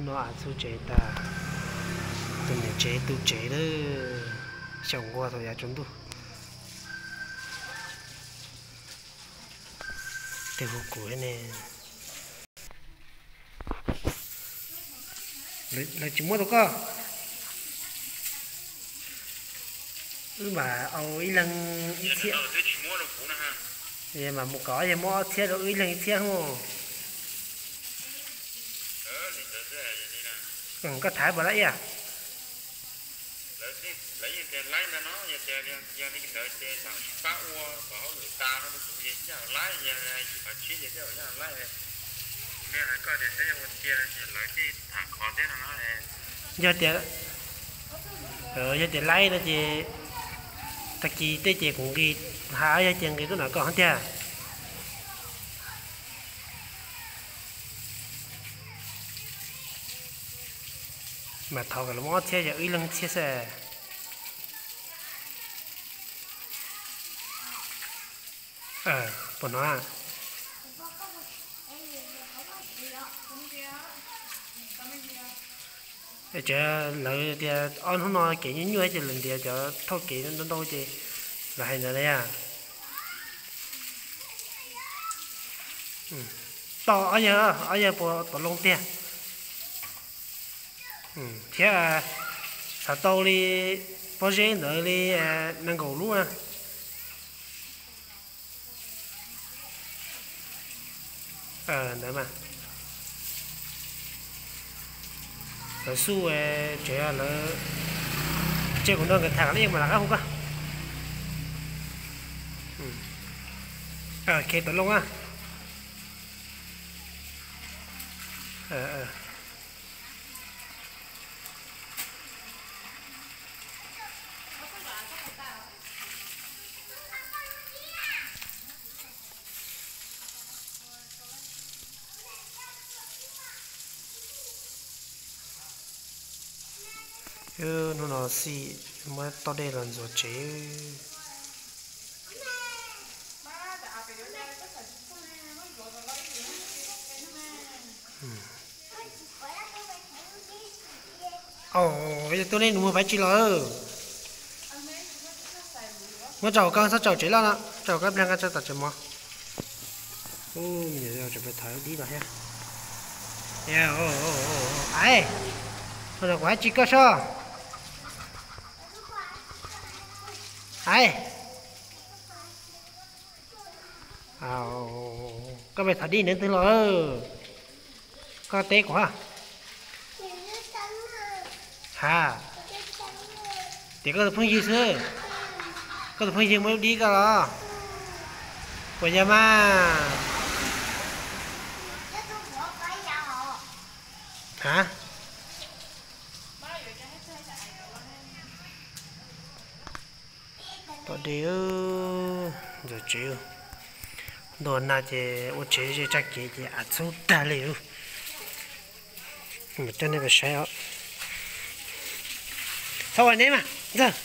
Av txhub tsev tas, tus niam tsev tu tsev lawm, xyaum nqua thaum yav tsaus ntuj. Twb hu kuv ne. Lawv tsis muab rau koj. Wb mam au ib leeg ib txhiab. Mas mus kom yog muab ob txhiab rau wb ib leeg ib txhiab hos. Koj thaiv puas lab iaj? Yog tias, yog tias laib no ces tag kis tej ces kuv nqis, hais yog ces nqis tuaj nram koj hov tiag. Mas thov kom lawv muab ob txhiab yog wb ib leeg txhiab xwb. Puas hnov? Ces lawv tias ob hnub no kev nyuaj nyuaj ces lawv ntiav cov thauj kev ntau ntau ces lawv hais ntawd li. Tau ob yawg, ob yawg puas tom loo tiag? Thiab xav tau li pob zeb ntawd li nees nkaum lub na. Ntawd mas lawv xub tsev lawv, ces kuv nrog nkawd tham li mas lam qab hu koj. Khe tau loo a. Hnub no xij muab toj dej los ntxuav tsev. Yog tuaj nej nus muag pab tsi los? Muab tso hauv koj txhob tso tsev loj no, tso hauv koj plag nqa tso tom tsev mov. Ub, me nyuam yaus tseem pais thov dib los thiab. Ai, ua no kuv hais tsis koj soj. Ai, koj pais thov dib nws twg los? Koj teb kuv ha. Ha, tias koj tus phooj ywg xwb. Koj tus phooj ywg muab lub dib koj los? Puas yog mas? Ha, tom dej, ntxuav tsev. Ntuj nag ces ua tsev ze tsaj kev ces av txhub tag li. Coj nej pais saib os. Txhob ua neb mas ntxawg,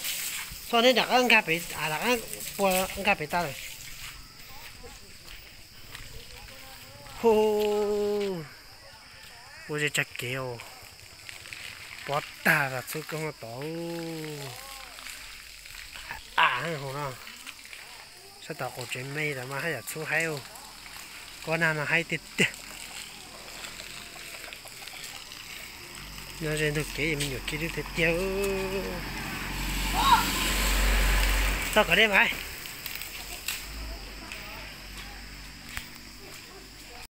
txhob ua neb, rov qab nkag pem, rov qab pua nkag pem tas lawm. Hu, ua ze tsaj kev os. Pob tag los txhub koob tod. Av hauv no, sab tom qaum tsev me los mas haj yam txhub haib. Kob nag no haib tiag tiag. Nyob ze ntug kev me nyuam kiag lub tiag tiag. Txhob kom dej mas.